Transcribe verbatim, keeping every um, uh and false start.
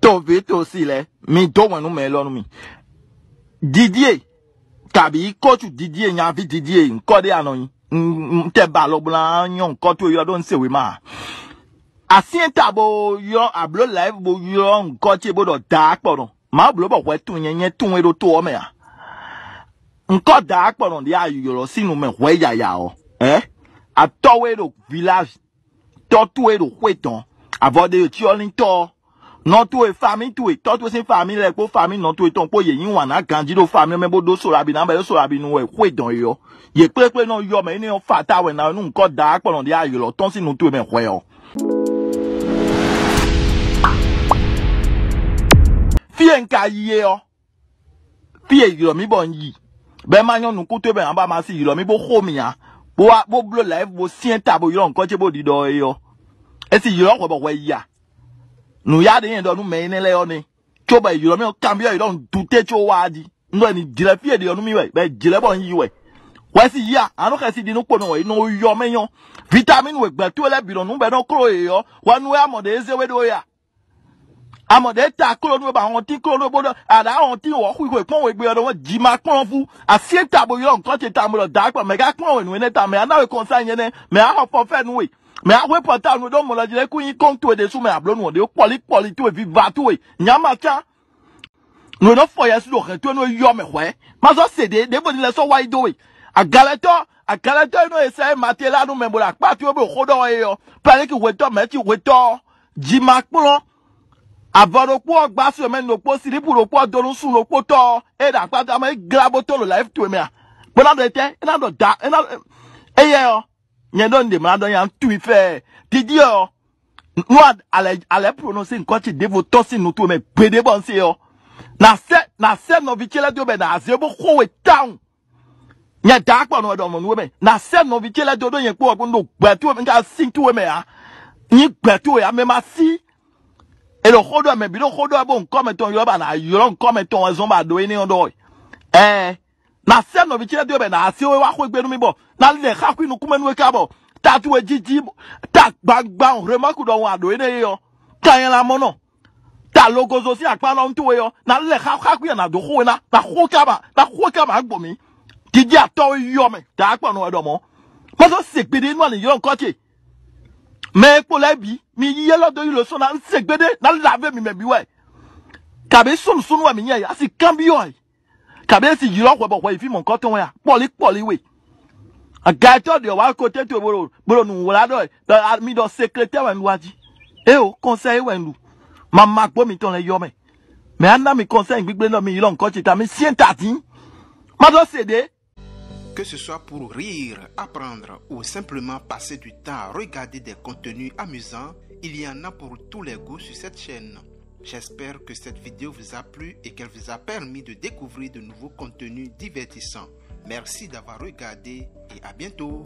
Toví tosi lɛ́ɛ, mi dó wɛn nú mɛ élɔ́ nú mi. Didie, kabǐ kócu Didie, nyaví Didie, ŋkɔ ɖé a nɔ nyi. Un tɛ ba alɔ bó ná nyɔ́ ŋkɔ towe ylɔ́ ɖó un se wěma ǎ. Asyɛ́n ta bó ylɔ́, a blǒ live bó ylɔ́ ŋkɔ ce bó ɖɔ daa kpɔ nɔ. Mawu bló bɔ hwɛ tunwun nyɛ, nyɛ tunwun e ɖo to ɔ́ mɛ ǎ. Ŋkɔ daa kpɔ nɔ ɖě a ylɔ́ sín nu mɛ hwɛ yaya ɔ́, ɛ? Atɔ́ we ɖo village, tɔ́ towe ɖo xwé tɔn, avɔ ɖe ɖo cyɔ́líntɔ́ ɔ́, nɔ towe, famí towe, tɔ́ towe sín famí lɛ́ɛ kpó famí nɔ towe tɔn kpó, yě yí wǎn ná ganjí ɖo famí mɛ bó ɖó solabi ná bɔ é ɖó solabi nu wɛ xwé dɔn é ɔ́, yě kplékplé nɔ ylɔ́ mɛ énɛ́ ɔ́ fa ta wɛ ná nú ŋkɔ́ daa kpɔnɔ ɖě a ylɔ̌ tɔn sín nu towe mɛ hwɛ ɔ́. Fí e un ka yi é ɔ́, fí e ylɔ́ mì bɔ un yi, bɔ é ma nyɔ́ nukún towe mɛ ǎ, bɔ a ma si ylɔ́ mì bó xo mì ǎ, bó wá bó bló lɛ̌ bó syɛ́n ta bó ylɔ́ ŋkɔ́ ce bó ɖiɖɔ é ɔ́, é si ylɔ́ hwɛ bɔ hwɛ yi a? Nǔyá ɖě nyɛ ɖɔ nú mɛ énɛ́ lɛ́ɛ ɔ́ nɛ́, cóbɔ è ylɔ́ mì ɔ́ kanbyɔ́ yě ɖɔ un dun té có wá jí. Un ɖɔ è nǐ jlɛ́ fí e ɖe ɔ́ nú mì wɛ, bɔ è jlɛ́ bɔ un yi wɛ. Hwɛ si yi a? Ǎ nɔ xɛsi ɖi nú kponɔ wɛ, è nɔ yɔ mɛ nyɔ́. Vitamín e gbɛ̌ towe lɛ́ɛ bǐ nɔ nú bɔ é nɔ kló yě ɔ́, hwɛ nú wɛ a mɔ ɖě e zé we ɖó é a? A mɔ ɖě ta kló nú we, bɔ ahɔntín kló nú we, bó ɖɔ a ɖǎ ahɔntín wɔ̌xúxwe kpɔ́n we gbe ɔ́ ɖɔhun, ji ma kplɔ́n fú. Asyɛ́ ta bó ylɔ́ nǔkɔn ce ta mɔ ɖɔ dǎ kpɔ, mɛ ka kplɔ́n we nǔ énɛ́ ta, mɛ á ná we kɔnsáin énɛ́, mɛ á xɔ fɔfɛ́ nú we, mɛ á hwe pɔtánu we ɖó mɔ lɔ jí lɛ́ɛ kú nyí kɔ́n towe ɖésú mɛ, a blǒ nǔ ɔ́ ɖě kpɔlí kpɔlí towe, viva towe, nyǎ ma cá. Nǔ e nɔ fɔ Yɛsu ɖo hɛ̌n towe nú é yɔ mɛ hwɛ̌. Má zɔ́ se ɖě, ɖěvo ní lɛ́ sɔ́ wá yi dó we. Agalɛtɔ́, agalɛtɔ́ e nɔ e sɛ e Matelanu mɛ bó ɖo akpá towe bó ɖo xó ɖɔ wɛ é ɔ́, Pɛlíki hwetɔ́, Mɛ̌ci hwetɔ́ ɔ́, ji ma kplɔ́n. Avɔ ɖokpó ɔ́ gbá sɔmɛ́nu ɖokpó, silípu ɖokpó ɔ́ dó nú sun ɖokpótɔ́ ɔ́, é ɖo akpá towe mɛ, é glá bó tó ɖo lɛ̌ towe mɛ a? Bó ná ɖɔ étɛ́, é ná ɖɔ da, é ná éyɛ́ ɔ́, nyɛ ɖɔ un ɖe mlá ɖɔ nya un tunwun fɛ. Didi ɔ́, nú alɛ alɛ prononcé ŋkɔ ce ɖěvo tɔ́n sín nǔ towe mɛ gbeɖé bɔ un se ɔ́, nǎ sɛ́ nǎ sɛ́ nɔví ce lɛ́ɛ dó bɔ è nǎ zé bó xo we tawun. Nyɛ daa kpɔ nɔ wɛ ɖɔ mɔ̌ nú we mɛ, nǎ sɛ́ nɔví ce lɛ́ɛ dó ɖó nyɛ kpó wɛ kpó un ɖo gbɛ̌ towe mɛ, un ka sín towe mɛ ǎ. Nyí gbɛ̌ towe ǎ, mɛ ma sí. È ɖo xó ɖɔ mɛ bǐ ɖo xó ɖɔ bó ŋkɔ mɛtɔn ylɔ́ bɔ a nǎ ylɔ́ ŋkɔ mɛtɔn wɛ zɔ́n bɔ a ɖǒ énɛ́ ɔ́ ɖɔ wɛ. Ɛɛ, nǎ sɛ́ nɔví ce lɛ́ɛ dó bɔ è nǎ se we wá xwé gbe nú mì bɔ ná lɛ xá xwí nukún mɛ nú we ká bɔ ta towe jí jí ta gbangban remɔ́ku ɖɔhun a ɖǒ énɛ́ é ɔ́, ta nyɛ la mɔ nɔ. Ta logozo sín akpá nɔ towe ɔ́, ná lɛ xá xá xwí a nǎ dó xó we ná, ná xó ká ma, ná xó ká ma gbo mǐ. Jiji atɔ́ e yɔ mɛ, ta akpɔ nɔ wɛ ɖɔ mɔ̌. Má sɔ́ se gbeɖé nú alǐ ylɔ́ ŋkɔ ce. Mɛ e kpo lɛ́ɛ bǐ, mi yi élɔ́ dó yi lo sɔ́ ná se gbeɖé ná lavé mi mɛ bǐ wɛ. Kabǐ súnnu súnnu wɛ mǐ nyɛ, a si kanbyɔ́ ɛ. Kabǐ e si ylɔ́ hwɛ bɔ hwɛ yi fí mɔ̌hunkɔtɔn wɛ a? Kpɔlí kpɔlí we. Agayɛtɔ́ ɖě wá koté towe bó ɖo bó ɖo nǔ wlá ɖɔ ɛ, ɖɔ a- mi ɖɔ sekletɛ́ wɛ un ɖu a jí. Éeǒ, kɔnsɛ́ wɛ un ɖu. Mama gbó mitɔn lɛ́ɛ yɔ mɛ. Mɛ á ná mi kɔnsɛ́ gbígbé ɖɔ mi ylɔ́ ŋkɔ ce ta, mi syɛ́n ta dín. Má ɖɔ se ɖě. Que ce soit pour rire, apprendre ou simplement passer du temps à regarder des contenus amusants, il y en a pour tous les goûts sur cette chaîne. J'espère que cette vidéo vous a plu et qu'elle vous a permis de découvrir de nouveaux contenus divertissants. Merci d'avoir regardé et à bientôt.